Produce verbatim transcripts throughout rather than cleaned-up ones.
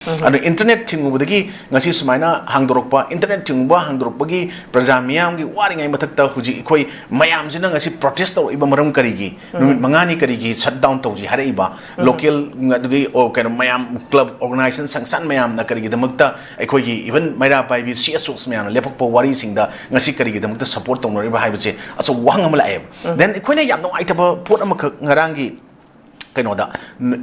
ꯑꯗꯨ internet ꯊꯤꯡꯉꯨꯕꯗꯒꯤ ꯉꯁꯤ ꯁꯨꯃꯥꯏꯅ ꯍꯥꯡꯗꯣꯔꯛꯄ, internet ꯊꯤꯡꯉꯨꯕ ꯍꯥꯡꯗꯣꯔꯛꯄꯒꯤ ꯄ꯭ꯔꯖꯥ ꯃꯤꯌꯥꯝꯒꯤ ꯋꯥꯔꯤꯉꯩ ꯃꯊꯛꯇ ꯍꯧꯖꯤꯛ ꯑꯩꯈꯣꯏ ꯃꯌꯥꯝꯁꯤꯅ ꯉꯁꯤ protest ꯇꯧꯔꯛꯏꯕ ꯃꯔꯝ ꯀꯔꯤꯒꯤ? ꯅꯨꯃꯤꯠ ꯃꯉꯥꯅꯤ ꯀꯔꯤꯒꯤ shutdown ꯇꯧꯁꯤ ꯍꯥꯏꯔꯛꯏꯕ? Local ꯑꯗꯨꯒꯤ, ꯑꯣ, ꯀꯩꯅꯣ ꯃꯌꯥꯝ, club, organization, ꯁꯪꯁꯥꯟ ꯃꯌꯥꯝꯅ ꯀꯔꯤꯒꯤꯗꯃꯛꯇ ꯑꯩꯈꯣꯏꯒꯤ even ꯃꯩꯔꯥ ꯄꯥꯏꯕꯤ C S O's ꯃꯌꯥꯝꯅ ꯂꯦꯞꯄꯛꯄ ꯋꯥꯔꯤꯁꯤꯡꯗ ꯉꯁꯤ ꯀꯔꯤꯒꯤꯗꯃꯛꯇ support ꯇꯧꯅꯔꯤꯕ ꯍꯥꯏꯕꯁꯦ ꯑꯆꯧꯕ ꯋꯥꯍꯪ ꯑꯃ ꯂꯥꯛꯑꯦꯕ꯫ Then ꯑꯩꯈꯣꯏꯅ ꯌꯥꯝ ꯅꯨꯡꯉꯥꯏꯇꯕ ꯄꯣꯠ ꯑꯃꯈꯛ ꯉꯔꯥꯡꯒꯤ ꯀꯩꯅꯣꯗ,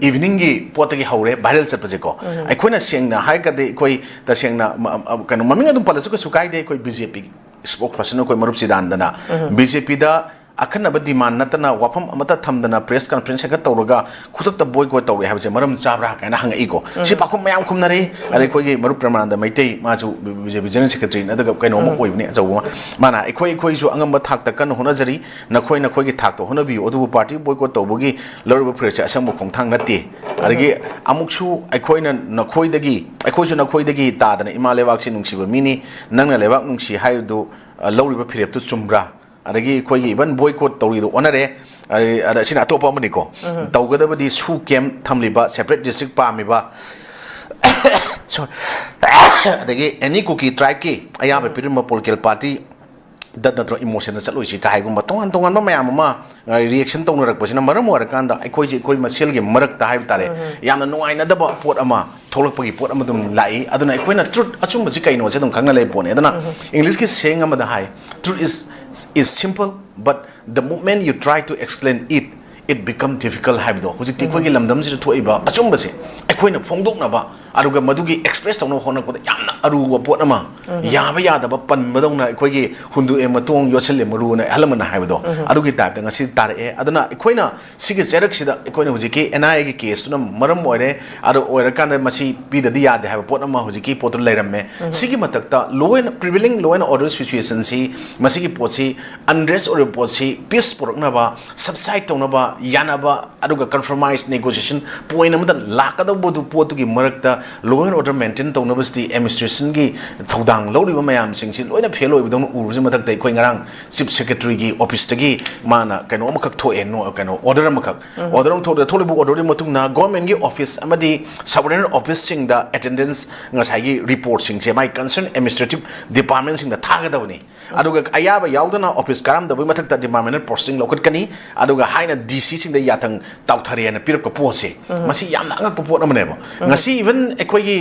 evening ꯒꯤ ꯄꯣꯠꯇꯒꯤ ꯍꯧꯔꯦ viral ꯆꯠꯄꯁꯦꯀꯣ꯫ ꯑꯩꯈꯣꯏꯅ ꯁꯦꯡꯅ ꯍꯥꯏꯔꯒꯗꯤ ꯑꯩꯈꯣꯏ ꯇꯁꯦꯡꯅ ꯃ-, ꯑ, ꯀꯩꯅꯣ ꯃꯃꯤꯡ ꯑꯗꯨꯝ ꯄꯜꯂꯁꯨ ꯀꯩꯁꯨ ꯀꯥꯏꯗꯦ꯫ ꯑꯩꯈꯣꯏ B J P spokesperson ꯑꯩꯈꯣꯏ ꯃꯔꯨꯞ ꯁꯤꯗꯥꯟꯗꯅ B J P ꯗ ꯑꯈꯟꯅꯕ demand ꯅꯠꯇꯅ ꯋꯥꯐꯝ ꯑꯃꯠꯇ ꯊꯝꯗꯅ press conference ꯍꯦꯛꯇ ꯇꯧꯔꯒ ꯈꯨꯗꯛꯇ boycott ꯇꯧꯔꯦ ꯍꯥꯏꯕꯁꯦ ꯃꯔꯝ ꯆꯥꯕ꯭ꯔꯥ ꯀꯥꯏꯅ ꯍꯪꯉꯛꯏꯀꯣ꯫ ꯁꯤ ꯄꯥꯎꯈꯨꯝ ꯃꯌꯥꯝ ꯈꯨꯝꯅꯔꯦ꯫ ꯑꯗꯩ ꯑꯩꯈꯣꯏꯒꯤ ꯃꯔꯨꯞ ꯄ꯭ꯔꯦꯃꯥꯅꯟꯗ ꯃꯩꯇꯩ, ꯃꯥꯁꯨ B J P General Secretary ꯅꯤ, ꯑꯗꯨꯒ ꯀꯩꯅꯣ ꯑꯃ ꯑꯣꯏꯕꯅꯤ, ꯑꯆꯧꯕ ꯑꯃ꯫ ꯃꯥꯅ ꯑꯩꯈꯣꯏ, ꯑꯩꯈꯣꯏꯁꯨ ꯑꯉꯝꯕ ꯊꯥꯛꯇ ꯀꯟꯅ ꯍꯣꯠꯅꯖꯔꯤ, ꯅꯈꯣꯏ ꯅꯈꯣꯏꯒꯤ ꯊꯥꯛꯇ ꯍꯣꯠꯅꯕꯤꯌꯨ, ꯑꯗꯨꯕꯨ party boycott ꯇꯧꯕꯒꯤ ꯂꯧꯔꯤꯕ ꯐꯤꯔꯦꯞꯁꯦ ꯑꯁꯪꯕ ꯈꯣꯡꯊꯥꯡ ꯅꯠꯇꯦ꯫ ꯑꯗꯒꯤ ꯑꯃꯨꯛꯁꯨ ꯑꯩꯈꯣꯏꯅ ꯅꯈꯣꯏꯗꯒꯤ, ꯑꯩꯈꯣꯏꯁꯨ ꯅꯈꯣꯏꯗꯒꯤ ꯇꯥꯗꯅ ꯏꯃꯥ ꯂꯩꯕꯥꯛꯁꯤ ꯅꯨꯡꯁꯤꯕ ꯃꯤꯅꯤ, ꯅꯪꯅ ꯂꯩꯕꯥꯛ ꯅꯨꯡꯁꯤ ꯍꯥꯏꯔꯤꯗꯨ, ꯑ, ꯂꯧꯔꯤꯕ ꯐꯤꯔꯦꯞꯇꯨ ꯆꯨꯝꯕ꯭ꯔꯥ? ꯑꯗꯒꯤ ꯑꯩꯈꯣꯏꯒꯤ even boycott ꯇꯧꯔꯤꯗꯣ ꯑꯣꯟꯅꯔꯦ꯫ ꯑꯗꯩ, ꯑꯗ ꯁꯤꯅ ꯑꯇꯣꯞꯄ ꯑꯃꯅꯤꯀꯣ꯫ ꯇꯧꯒꯗꯕꯗꯤ ꯁꯨ camp ꯊꯝꯂꯤꯕ, separate district ꯄꯥꯝꯃꯤꯕ, sorry, ꯑꯗꯒꯤ any Kuki tribe ꯀꯤ ꯑꯌꯥꯕ ꯄꯤꯔꯝꯕ political party ꯗ ꯅꯠꯇ꯭ꯔꯣ emotion ꯗ ꯆꯠꯂꯣꯏꯁꯤ ꯀꯥꯏꯒꯨꯝꯕ ꯇꯣꯉꯥꯟ ꯇꯣꯉꯥꯟꯕ ꯃꯌꯥꯝ ꯑꯃ, ꯑ, reaction ꯇꯧꯅꯔꯛꯄꯁꯤꯅ ꯃꯔꯝ ꯑꯣꯏꯔꯀꯥꯟꯗ ꯑꯩꯈꯣꯏꯁꯦ ꯑꯩꯈꯣꯏ ꯃꯁꯦꯜꯒꯤ ꯃꯔꯛꯇ ꯍꯥꯏꯕ ꯇꯥꯔꯦ, ꯌꯥꯝꯅ ꯅꯨꯡꯉꯥꯏꯅꯗꯕ ꯄꯣꯠ ꯑꯃ ꯊꯣꯛꯂꯛꯄꯒꯤ ꯄꯣꯠ ꯑꯃ ꯑꯗꯨꯝ ꯂꯥꯛꯏ꯫ ꯑꯗꯨꯅ ꯑꯩꯈꯣꯏꯅ truth ꯑꯆꯨꯝꯕꯁꯤ ꯀꯩꯅꯣꯁꯦ ꯑꯗꯨꯝ ꯈꯪꯅ ꯂꯩꯕ ꯄꯣꯠꯅꯤ꯫ ꯑꯗꯨꯅ English ꯀꯤ saying ꯑꯃꯗ ꯍꯥꯏ, "Truth is, is simple, but the moment you try to explain it, it become difficult" ꯍꯥꯏꯕꯗꯣ꯫ ꯍꯧꯖꯤꯛꯇꯤ ꯑꯩꯈꯣꯏꯒꯤ ꯂꯝꯗꯝꯁꯤꯗ ꯊꯣꯛꯏꯕ ꯑꯆꯨꯝꯕꯁꯦ ꯑꯩꯈꯣꯏꯅ ꯐꯣꯡꯗꯣꯛꯅꯕ, ꯑꯗꯨꯒ ꯃꯗꯨꯒꯤ express ꯇꯧꯅꯕ ꯍꯣꯠꯅꯔꯛꯄꯗ ꯌꯥꯝꯅ ꯑꯔꯨꯕ ꯄꯣꯠ ꯑꯃ, ꯌꯥꯕ ꯌꯥꯗꯕ ꯄꯟꯕꯗꯧꯅ ꯑꯩꯈꯣꯏꯒꯤ ꯍꯨꯟꯗꯣꯛꯑꯦ ꯃꯇꯣꯡ, ꯌꯣꯠꯁꯤꯜꯂꯦ ꯃꯔꯨꯅ ꯑꯍꯜ ꯂꯃꯟꯅ ꯍꯥꯏꯕꯗꯣ, ꯑꯗꯨꯒꯤ type ꯇ ꯉꯁꯤ ꯇꯥꯔꯛꯑꯦ꯫ ꯑꯗꯨꯅ ꯑꯩꯈꯣꯏꯅ ꯁꯤꯒꯤ ꯆꯩꯔꯛꯁꯤꯗ ꯑꯩꯈꯣꯏꯅ ꯍꯧꯖꯤꯛꯀꯤ N I A ꯒꯤ case ꯇꯨꯅ ꯃꯔꯝ ꯑꯣꯏꯔꯦ꯫ ꯑꯗꯨ ꯑꯣꯏꯔꯀꯥꯟꯗ ꯃꯁꯤ ꯄꯤꯗꯗꯤ ꯌꯥꯗꯦ ꯍꯥꯏꯕ ꯄꯣꯠ ꯑꯃ ꯍꯧꯖꯤꯛꯀꯤ ꯄꯣꯠꯇꯨ ꯂꯩꯔꯝꯃꯦ꯫ ꯁꯤꯒꯤ ꯃꯊꯛꯇ law and, prevailing law and order situation ꯁꯤ, ꯃꯁꯤꯒꯤ ꯄꯣꯠꯁꯤ unrest ꯑꯣꯏꯔꯤꯕ ꯄꯣꯠꯁꯤ peace ꯄꯨꯔꯛꯅꯕ, subside ꯇꯧꯅꯕ, ꯌꯥꯅꯕ, ꯑꯗꯨꯒ compromise, negotiation point ꯑꯃꯗ ꯂꯥꯛꯀꯗꯧꯕꯗꯨ ꯄꯣꯠꯇꯨꯒꯤ ꯃꯔꯛꯇ Law and order maintain ꯇꯧꯅꯕꯁꯤꯗꯤ administrationꯒꯤ ꯊꯧꯗꯥꯡ ꯂꯧꯔꯤꯕ ꯃꯌꯥꯝꯁꯤꯡꯁꯤ ꯂꯣꯏꯅ ꯐꯦꯜ ꯑꯣꯏꯕꯗꯧꯅ ꯎꯔꯕꯁꯤ ꯃꯊꯛꯇ ꯑꯩꯈꯣꯏ ꯉꯔꯥꯡ chief secretaryꯒꯤ officeꯇꯒꯤ ꯃꯥꯅ ꯀꯩꯅꯣ ꯑꯃꯈꯛ ꯊꯣꯛꯑꯦ, ꯅꯣ- ꯀꯩꯅꯣ order ꯑꯃꯈꯛ order ꯑꯃ ꯊꯣꯛꯂꯦ꯫ ꯊꯣꯛꯂꯤꯕ orderꯗꯨꯒꯤ ꯃꯇꯨꯡꯗ governmentꯀꯤ office ꯑꯃꯗꯤ subordinate officeꯁꯤꯡꯗ attendance ꯉꯁꯥꯏꯒꯤ reportꯁꯤꯡꯁꯦ ꯃꯥꯏ concern administrative departmentꯁꯤꯡꯗ ꯊꯥꯒꯗꯕꯅꯤ꯫ ꯑꯗꯨꯒ ꯑꯌꯥꯕ ꯌꯥꯎꯗꯅ office ꯀꯥꯔꯝꯗꯕꯒꯤ ꯃꯊꯛꯇ departmental posting ꯂꯧꯈꯠꯀꯅꯤ꯫ ꯑꯗꯨꯒ ꯍꯥꯏꯅ D C ꯁꯤꯡꯗ ꯌꯥꯊꯪ ꯇꯥꯎꯊꯔꯦꯅ ꯄꯤꯔꯛꯄ ꯄꯣꯠꯁꯦ, ꯃꯁꯤ ꯌꯥꯝꯅ ꯑꯉꯛꯄ ꯄꯣꯠ ꯑꯃꯅꯦꯕ꯫ ꯉꯁꯤ even ꯑꯩꯈꯣꯏꯒꯤ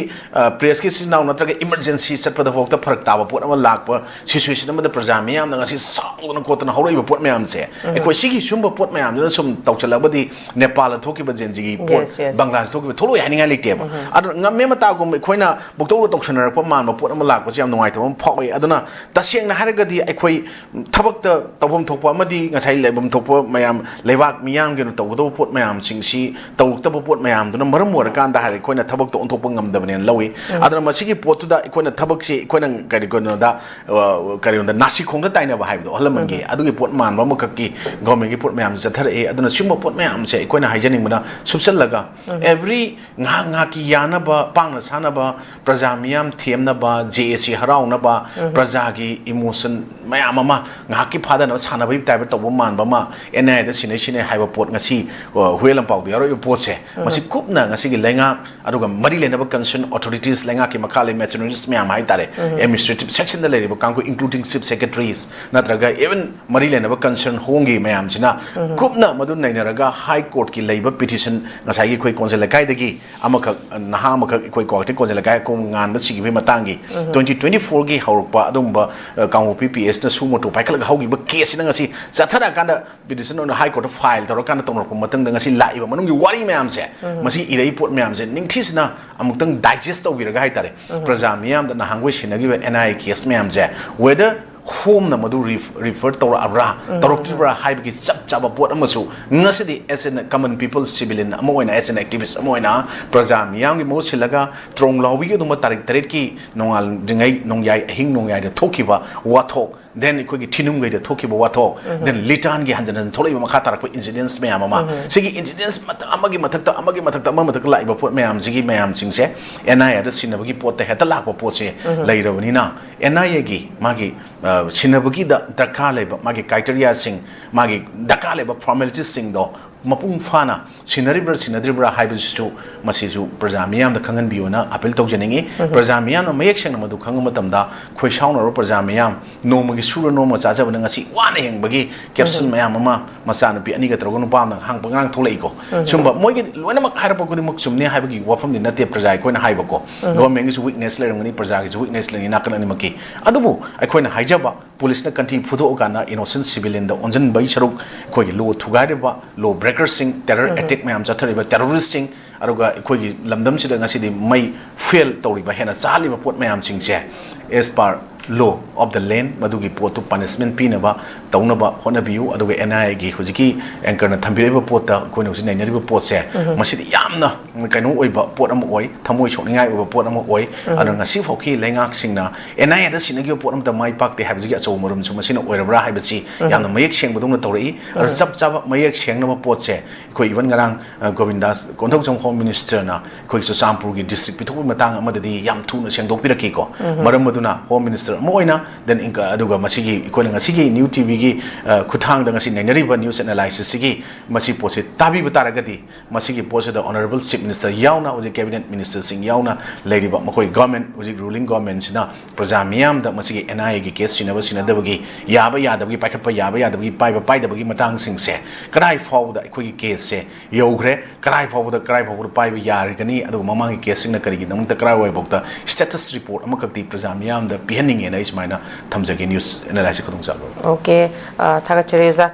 pressꯀꯤ ꯏꯆꯤꯟ ꯏꯅꯥꯎ ꯅꯠꯇ꯭ꯔꯒ emergency ꯆꯠꯄꯗ ꯐꯥꯎꯗ ꯐꯔꯛ ꯇꯥꯕ ꯄꯣꯠ ꯑꯃ ꯂꯥꯛꯄ situation ꯑꯃꯗ ꯄ꯭ꯔꯖꯥ ꯃꯤꯌꯥꯝꯅ ꯉꯁꯤ ꯁꯥꯎꯗꯅ ꯈꯣꯠꯇꯅ ꯍꯧꯔꯛꯏꯕ ꯄꯣꯠ ꯃꯌꯥꯝꯁꯦ, ꯑꯩꯈꯣꯏ ꯁꯤꯒꯤ ꯁꯨꯝꯕ ꯄꯣꯠ ꯃꯌꯥꯝꯁꯤꯅ ꯁꯨꯝ ꯇꯧꯁꯜꯂꯛꯑꯕꯗꯤ ꯅꯦꯄꯥꯜꯗ ꯊꯣꯛꯈꯤꯕ ꯖꯦꯟꯖꯤꯒꯤ ꯄꯣꯠ, ꯕꯪꯒ꯭ꯂꯥꯗꯦꯁ ꯊꯣꯛꯈꯤꯕ ꯊꯣꯛꯂꯛꯑꯣꯏ ꯍꯥꯏꯅꯤꯡꯉꯥꯏ ꯂꯩꯇꯦꯕ꯫ ꯑꯗꯨꯅ ꯉꯝꯃꯦ ꯃꯇꯥꯒꯨꯝꯕ ꯑꯩꯈꯣꯏꯅ ꯄꯨꯛꯇꯧꯗ ꯇꯧꯁꯟꯅꯔꯛꯄ ꯃꯥꯟꯕ ꯄꯣꯠ ꯑꯃ ꯂꯥꯛꯄꯁꯦ ꯌꯥꯝ ꯅꯨꯡꯉꯥꯏꯇꯕ ꯑꯃ ꯐꯥꯎꯏ꯫ ꯑꯗꯨꯅ ꯇꯁꯦꯡꯅ ꯍꯥꯏꯔꯒꯗꯤ ꯑꯩꯈꯣꯏ ꯊꯕꯛꯇ ꯇꯧꯐꯝ ꯊꯣꯛꯄ ꯑꯃꯗꯤ ꯉꯁꯥꯏ ꯂꯩꯐꯝ ꯊꯣꯛꯄ ꯃꯌꯥꯝ, ꯂꯩꯕꯥꯛ ꯃꯤꯌꯥꯝꯒꯤ ꯑꯣꯏꯅ ꯇꯧꯒꯗꯧꯕ ꯄꯣꯠ ꯃꯌꯥꯝꯁꯤꯡꯁꯤ ꯇꯧꯔꯛꯇꯕ ꯄꯣꯠ ꯃꯌꯥꯝꯗꯨꯅ ꯃꯔꯝ ꯑꯣꯏꯔꯀꯥꯟꯗ ꯍꯥꯏꯔꯦ ꯑꯩꯈꯣꯏꯅ ꯊꯕꯛꯇ ꯑꯣꯟꯊꯣꯛꯄ ꯉꯝꯗꯕꯅꯦꯅ ꯂꯧꯏ꯫ ꯑꯗꯨꯅ ꯃꯁꯤꯒꯤ ꯄꯣꯠꯇꯨꯗ ꯑꯩꯈꯣꯏꯅ ꯊꯕꯛꯁꯤ ꯑꯩꯈꯣꯏꯅ ꯀꯔꯤ ꯀꯩꯅꯣꯗ, ꯑ, ꯀꯔꯤꯒꯨꯝꯕꯗ ꯅꯥꯁꯤꯈꯣꯡꯗ ꯇꯥꯏꯅꯕ ꯍꯥꯏꯕꯗꯣ ꯑꯍꯜ ꯂꯃꯟꯒꯤ, ꯑꯗꯨꯒꯤ ꯄꯣꯠ ꯃꯥꯟꯕ ꯑꯃꯈꯛꯀꯤ governmentꯀꯤ ꯄꯣꯠ ꯃꯌꯥꯝꯁꯤ ꯆꯠꯊꯔꯛꯑꯦ꯫ ꯑꯗꯨꯅ ꯁꯤꯒꯨꯝꯕ ꯄꯣꯠ ꯃꯌꯥꯝꯁꯦ ꯑꯩꯈꯣꯏꯅ ꯍꯥꯏꯖꯅꯤꯡꯕꯅ ꯁꯨꯞꯆꯜꯂꯒ every ꯉꯥꯏꯍꯥꯛ ꯉꯥꯏꯍꯥꯛꯀꯤ ꯌꯥꯅꯕ, ꯄꯥꯡꯅ ꯁꯥꯟꯅꯕ, ꯄ꯭ꯔꯖꯥ ꯃꯤꯌꯥꯝ ꯊꯦꯝꯅꯕ, J A C ꯍꯔꯥꯎꯅꯕ, ꯄ꯭ꯔꯖꯥꯒꯤ emotion ꯃꯌꯥꯝ ꯑꯃ ꯉꯥꯏꯍꯥꯛꯀꯤ ꯐꯥꯗꯅꯕ ꯁꯥꯟꯅꯕꯒꯤ type ꯇꯧꯕ ꯃꯥꯟꯕ ꯑꯃ, N I Aꯗ ꯁꯤꯟꯅꯩ ꯁꯤꯟꯅꯩ ꯍꯥꯏꯕ ꯄꯣꯠ ꯉꯁꯤ, ꯑ, ꯍꯨꯏꯌꯦꯟ ꯂꯥꯟꯄꯥꯎꯗ ꯌꯥꯎꯔꯛꯏꯕ ꯄꯣꯠꯁꯦ, ꯃꯁꯤ ꯀꯨꯞꯅ ꯉꯁꯤꯒꯤ ꯂꯩꯉꯥꯛ ꯑꯗꯨꯒ ꯃꯔꯤ ꯂꯩꯅꯕ concern authorities, ꯂꯩꯉꯥꯛꯀꯤ ꯃꯈꯥ ꯂꯩ machineries ꯃꯌꯥꯝ ꯍꯥꯏꯇꯥꯔꯦ, administrative sectionꯗ ꯂꯩꯔꯤꯕ ꯀꯥꯡꯕꯨ, including chief secretaries ꯅꯠꯇ꯭ꯔꯒ even ꯃꯔꯤ ꯂꯩꯅꯕ concern ꯍꯣꯡꯒꯤ ꯃꯌꯥꯝꯁꯤꯅ ꯀꯨꯞꯅ ꯃꯗꯨ ꯅꯩꯅꯔꯒ High Courtꯀꯤ ꯂꯩꯕ petition, ꯉꯁꯥꯏꯒꯤ ꯑꯩꯈꯣꯏ ꯀꯣꯟꯖ ꯂꯩꯀꯥꯏꯗꯒꯤ ꯑꯃꯈꯛ, ꯅꯍꯥ ꯑꯃꯈꯛ ꯑꯩꯈꯣꯏ ꯀ꯭ꯋꯥꯀꯩꯊꯦꯜ ꯀꯣꯟꯖ ꯂꯩꯀꯥꯏ ꯑꯀꯣꯡ ꯉꯥꯟꯕ ꯁꯤꯈꯤꯕꯒꯤ ꯃꯇꯥꯡꯒꯤ twenty twenty fourꯒꯤ ꯍꯧꯔꯛꯄ ꯑꯗꯨꯒꯨꯝꯕ, ꯑ, ꯀꯥꯡꯄꯣꯛꯄꯤ P S ꯅ suo motu ꯄꯥꯏꯈꯠꯂꯒ ꯍꯧꯈꯤꯕ caseꯁꯤꯅ ꯉꯁꯤ ꯆꯠꯊꯔꯛꯑꯀꯥꯟꯗ petition ꯑꯣꯏꯅ High Courtꯇ file ꯇꯧꯔꯀꯥꯟꯗ ꯇꯧꯅꯔꯛꯄ ꯃꯇꯝꯗ ꯉꯁꯤ ꯂꯥꯛꯏꯕ ꯃꯅꯨꯡꯒꯤ ꯋꯥꯔꯤ ꯃꯌꯥꯝꯁꯦ, ꯃꯁꯤ ꯏꯔꯛꯏ ꯄꯣꯠ ꯃꯌꯥꯝꯁꯦ ꯅꯤꯡꯊꯤꯖꯅ ꯑꯃꯨꯛꯇꯪ digest ꯇꯧꯕꯤꯔꯒ ꯍꯥꯏꯇꯥꯔꯦ, ꯄ꯭ꯔꯖꯥ ꯃꯤꯌꯥꯝꯗ ꯅꯍꯥꯟꯈꯣꯏ ꯁꯤꯟꯅꯈꯤꯕ N I A case ꯃꯌꯥꯝꯁꯦ whether ꯍꯣꯝꯅ ꯃꯗꯨ ref-, refer ꯇꯧꯔꯛꯑꯕ꯭ꯔꯥ, ꯇꯧꯔꯛꯇ꯭ꯔꯤꯕ꯭ꯔꯥ ꯍꯥꯏꯕꯒꯤ ꯆꯞ ꯆꯥꯕ ꯄꯣꯠ ꯑꯃꯁꯨ ꯉꯁꯤꯗꯤ as a common people civilian ꯑꯃ ꯑꯣꯏꯅ, as an activist ꯑꯃ ꯑꯣꯏꯅ ꯄ꯭ꯔꯖꯥ ꯃꯤꯌꯥꯝꯒꯤ ꯃꯍꯨꯠ ꯁꯤꯜꯂꯒ ꯇ꯭ꯔꯣꯡ ꯂꯥꯎꯕꯤꯒꯤ ꯑꯗꯨꯒꯨꯝꯕ ꯇꯥꯔꯤꯛ ꯇꯔꯦꯠꯀꯤ ꯅꯣꯡꯉꯥꯜꯗ꯭ꯔꯤꯉꯩ ꯅꯣꯡꯌꯥꯏ, ꯑꯍꯤꯡ ꯅꯣꯡꯌꯥꯏꯗ ꯊꯣꯛꯈꯤꯕ ꯋꯥꯊꯣꯛ then ꯑꯩꯈꯣꯏꯒꯤ ꯊꯤꯅꯨꯡꯒꯩꯗ ꯊꯣꯛꯈꯤꯕ ꯋꯥꯊꯣꯛ, then ꯂꯤꯇꯥꯟꯒꯤ ꯍꯟꯖꯟ ꯍꯟꯖꯟ ꯊꯣꯛꯂꯛꯏꯕ ꯃꯈꯥ ꯇꯥꯔꯛꯄ incidents ꯃꯌꯥꯝ ꯑꯃ, ꯁꯤꯒꯤ incidents ꯃꯊꯛ ꯑꯃꯒꯤ ꯃꯊꯛꯇ ꯑꯃꯒꯤ ꯃꯊꯛꯇ ꯑꯃꯒꯤ ꯃꯊꯛꯇ ꯂꯥꯛꯏꯕ ꯄꯣꯠ ꯃꯌꯥꯝꯁꯤꯒꯤ ꯃꯌꯥꯝꯁꯤꯡꯁꯦ NIA ꯗ ꯁꯤꯟꯅꯕꯒꯤ ꯄꯣꯠꯇ ꯍꯦꯛꯇ ꯂꯥꯛꯄ ꯄꯣꯠꯁꯦ ꯂꯩꯔꯕꯅꯤꯅ, NIA ꯒꯤ ꯃꯥꯒꯤ, ꯑ, ꯁꯤꯟꯅꯕꯒꯤꯗ ꯗꯔꯀꯥꯔ ꯂꯩꯕ ꯃꯥꯒꯤ criteria ꯁꯤꯡ, ꯃꯥꯒꯤ ꯗꯔꯀꯥꯔ ꯂꯩꯕ formalities ꯁꯤꯡꯗꯣ ꯃꯄꯨꯡ ꯐꯥꯅ ꯁꯤꯟꯅꯔꯤꯕ꯭ꯔꯥ ꯁꯤꯟꯅꯗ꯭ꯔꯤꯕ꯭ꯔꯥ ꯍꯥꯏꯕꯁꯤꯁꯨ ꯃꯁꯤꯁꯨ ꯄ꯭ꯔꯖꯥ ꯃꯤꯌꯥꯝꯗ ꯈꯪꯍꯟꯕꯤꯌꯨꯅ appeal ꯇꯧꯖꯅꯤꯡꯏ꯫ ꯄ꯭ꯔꯖꯥ ꯃꯤꯌꯥꯝꯅ ꯃꯌꯦꯛ ꯁꯦꯡꯅ ꯃꯗꯨ ꯈꯪꯕ ꯃꯇꯝꯗ, ꯈꯣꯏꯁꯥꯎꯅꯔꯕ ꯄ꯭ꯔꯖꯥ ꯃꯤꯌꯥꯝ, ꯅꯣꯡꯃꯒꯤ ꯁꯨꯔ ꯅꯣꯝꯃ ꯆꯥꯖꯕꯅ ꯉꯁꯤ ꯋꯥꯅ ꯍꯤꯡꯕꯒꯤ caption ꯃꯌꯥꯝ ꯑꯃ ꯃꯆꯥꯅꯨꯄꯤ ꯑꯅꯤꯒ ꯇꯧꯔꯒ ꯅꯨꯄꯥ ꯑꯃꯅ ꯍꯥꯡꯕ ꯉꯔꯥꯡ ꯊꯣꯛꯂꯛꯏꯀꯣ꯫ ꯁꯨꯝꯕ ꯃꯣꯏꯒꯤ ꯂꯣꯏꯅꯃꯛ ꯍꯥꯏꯔꯛꯄ ꯈꯨꯗꯤꯡꯃꯛ ꯆꯨꯝꯅꯤ ꯍꯥꯏꯕꯒꯤ ꯋꯥꯐꯝꯗꯤ ꯅꯠꯇꯦ ꯄ꯭ꯔꯖꯥ ꯑꯩꯈꯣꯏꯅ ꯍꯥꯏꯕꯀꯣ꯫ Government ꯒꯤꯁꯨ weakness ꯂꯩꯔꯝꯒꯅꯤ, ꯄ꯭ꯔꯖꯥꯒꯤꯁꯨ weakness ꯂꯩꯔꯝꯒꯅꯤ ꯅꯥꯀꯟ ꯑꯅꯤꯃꯛꯀꯤ꯫ ꯑꯗꯨꯕꯨ ꯑꯩꯈꯣꯏꯅ ꯍꯥꯏꯖꯕ, ꯄꯨꯂꯤꯁꯅ ꯀꯟꯊꯤ ꯐꯨꯗꯣꯛꯑꯀꯥꯟꯗ innocent civilian ꯗ ꯑꯣꯟꯁꯤꯟꯕꯒꯤ ꯁꯔꯨꯛ, ꯑꯩꯈꯣꯏꯒꯤ law ꯊꯨꯒꯥꯏꯔꯤꯕ, law breaker ꯁꯤꯡ, terror attack ꯃꯌꯥꯝ ꯆꯠꯊꯔꯤꯕ terrorist ꯁꯤꯡ, ꯑꯗꯨꯒ ꯑꯩꯈꯣꯏꯒꯤ ꯂꯝꯗꯝꯁꯤꯗ ꯉꯁꯤꯗꯤ ꯃꯩ fuel ꯇꯧꯔꯤꯕ, ꯍꯦꯟꯅ ꯆꯥꯍꯜꯂꯤꯕ ꯄꯣꯠ ꯃꯌꯥꯝꯁꯤꯡꯁꯦ as per law of the land ꯃꯗꯨꯒꯤ ꯄꯣꯠꯇꯨ punishment ꯄꯤꯅꯕ ꯇꯧꯅꯕ ꯍꯣꯠꯅꯕꯤꯌꯨ꯫ ꯑꯗꯨꯒ NIA ꯒꯤ ꯍꯧꯖꯤꯛꯀꯤ anchor ꯅ ꯊꯝꯕꯤꯔꯛꯏꯕ ꯄꯣꯠꯇ ꯑꯩꯈꯣꯏꯅ ꯍꯧꯖꯤꯛ ꯅꯩꯅꯔꯤꯕ ꯄꯣꯠꯁꯦ, ꯃꯁꯤꯗꯤ ꯌꯥꯝꯅ ꯀꯩꯅꯣ ꯑꯣꯏꯕ ꯄꯣꯠ ꯑꯃ ꯑꯣꯏ, ꯊꯃꯣꯏ ꯁꯣꯛꯅꯤꯡꯉꯥꯏ ꯑꯣꯏꯕ ꯄꯣꯠ ꯑꯃ ꯑꯣꯏ꯫ ꯑꯗꯨꯅ ꯉꯁꯤ ꯐꯥꯎꯒꯤ ꯂꯩꯉꯥꯛꯁꯤꯡꯅ NIA ꯗ ꯁꯤꯟꯅꯈꯤꯕ ꯄꯣꯠ ꯑꯃꯇ ꯃꯥꯏ ꯄꯥꯛꯇꯦ ꯍꯥꯏꯕꯁꯤꯒꯤ ꯑꯆꯧꯕ ꯃꯔꯝꯁꯨ ꯃꯁꯤꯅ ꯑꯣꯏꯔꯕ꯭ꯔꯥ ꯍꯥꯏꯕꯁꯤ ꯌꯥꯝꯅ ꯃꯌꯦꯛ ꯁꯦꯡꯕꯗꯧꯅ ꯇꯧꯔꯛꯏ꯫ ꯑꯗꯨ ꯆꯞ ꯆꯥꯕ ꯃꯌꯦꯛ ꯁꯦꯡꯅꯕ ꯄꯣꯠꯁꯦ ꯑꯩꯈꯣꯏ even ꯉꯔꯥꯡ, ꯑ, ꯒꯣꯕꯤꯟꯗꯥꯁ ꯀꯣꯟꯊꯧꯖꯝ Home Minister ꯅ ꯑꯩꯈꯣꯏ ꯆꯨꯔꯆꯥꯟꯄꯨꯔꯒꯤ district ꯄꯤꯊꯣꯛꯄꯒꯤ ꯃꯇꯥꯡ ꯑꯃꯗꯗꯤ ꯌꯥꯝ ꯊꯨꯅ ꯁꯦꯡꯗꯣꯛꯄꯤꯔꯛꯈꯤꯀꯣ꯫ ꯃꯔꯝ ꯑꯗꯨꯅ Home Minister ꯑꯃ ꯑꯣꯏꯅ, then inc-, ꯑꯗꯨꯒ ꯃꯁꯤꯒꯤ ꯑꯩꯈꯣꯏꯅ ꯉꯁꯤꯒꯤ New T V ꯒꯤ, ꯑ, ꯈꯨꯠꯊꯥꯡꯗ ꯉꯁꯤ ꯅꯩꯅꯔꯤꯕ news analysis ꯁꯤꯒꯤ ꯃꯁꯤ ꯄꯣꯠꯁꯤ ꯇꯥꯕꯤꯕ ꯇꯥꯔꯒꯗꯤ, ꯃꯁꯤꯒꯤ ꯄꯣꯠꯁꯤꯗ Honourable Chief Minister ꯌꯥꯎꯅ, ꯍꯧꯖꯤꯛ Cabinet Minister ꯁꯤꯡ ꯌꯥꯎꯅ ꯂꯩꯔꯤꯕ ꯃꯈꯣꯏ government, ꯍꯧꯖꯤꯛ ruling government ꯁꯤꯅ ꯄ꯭ꯔꯖꯥ ꯃꯤꯌꯥꯝꯗ ꯃꯁꯤꯒꯤ NIA ꯒꯤ case ꯁꯤꯟꯅꯕ ꯁꯤꯟꯅꯗꯕꯒꯤ, ꯌꯥꯕ ꯌꯥꯗꯕꯒꯤ, ꯄꯥꯏꯈꯠꯄ ꯌꯥꯕ ꯌꯥꯗꯕꯒꯤ, ꯄꯥꯏꯕ ꯄꯥꯏꯗꯕꯒꯤ ꯃꯇꯥꯡꯁꯤꯡꯁꯦ ꯀꯗꯥꯏ ꯐꯥꯎꯕꯗ ꯑꯩꯈꯣꯏꯒꯤ case ꯁꯦ ꯌꯧꯈ꯭ꯔꯦ, ꯀꯗꯥꯏ ꯐꯥꯎꯕꯗ, ꯀꯗꯥꯏ ꯐꯥꯎꯕꯗ ꯄꯥꯏꯕ ꯌꯥꯔꯒꯅꯤ, ꯑꯗꯨꯒ ꯃꯃꯥꯡꯒꯤ case ꯁꯤꯡꯅ ꯀꯔꯤꯒꯤꯗꯃꯛꯇ ꯀꯗꯥꯏꯋꯥꯏꯐꯥꯎꯗ status report ꯑꯃꯈꯛꯇꯤ ꯄ꯭ꯔꯖꯥ ꯃꯤꯌꯥꯝꯗ ꯄꯤꯍꯟꯅꯤꯡꯉꯦꯅ ꯑꯩ ꯁꯨꯃꯥꯏꯅ ꯊꯝꯖꯒꯦ news analysis ꯈꯨꯗꯣꯡꯆꯥꯕ꯫ Okay, ꯑ, ꯊꯥꯒꯠꯆꯔꯤ ꯑꯣꯖꯥ꯫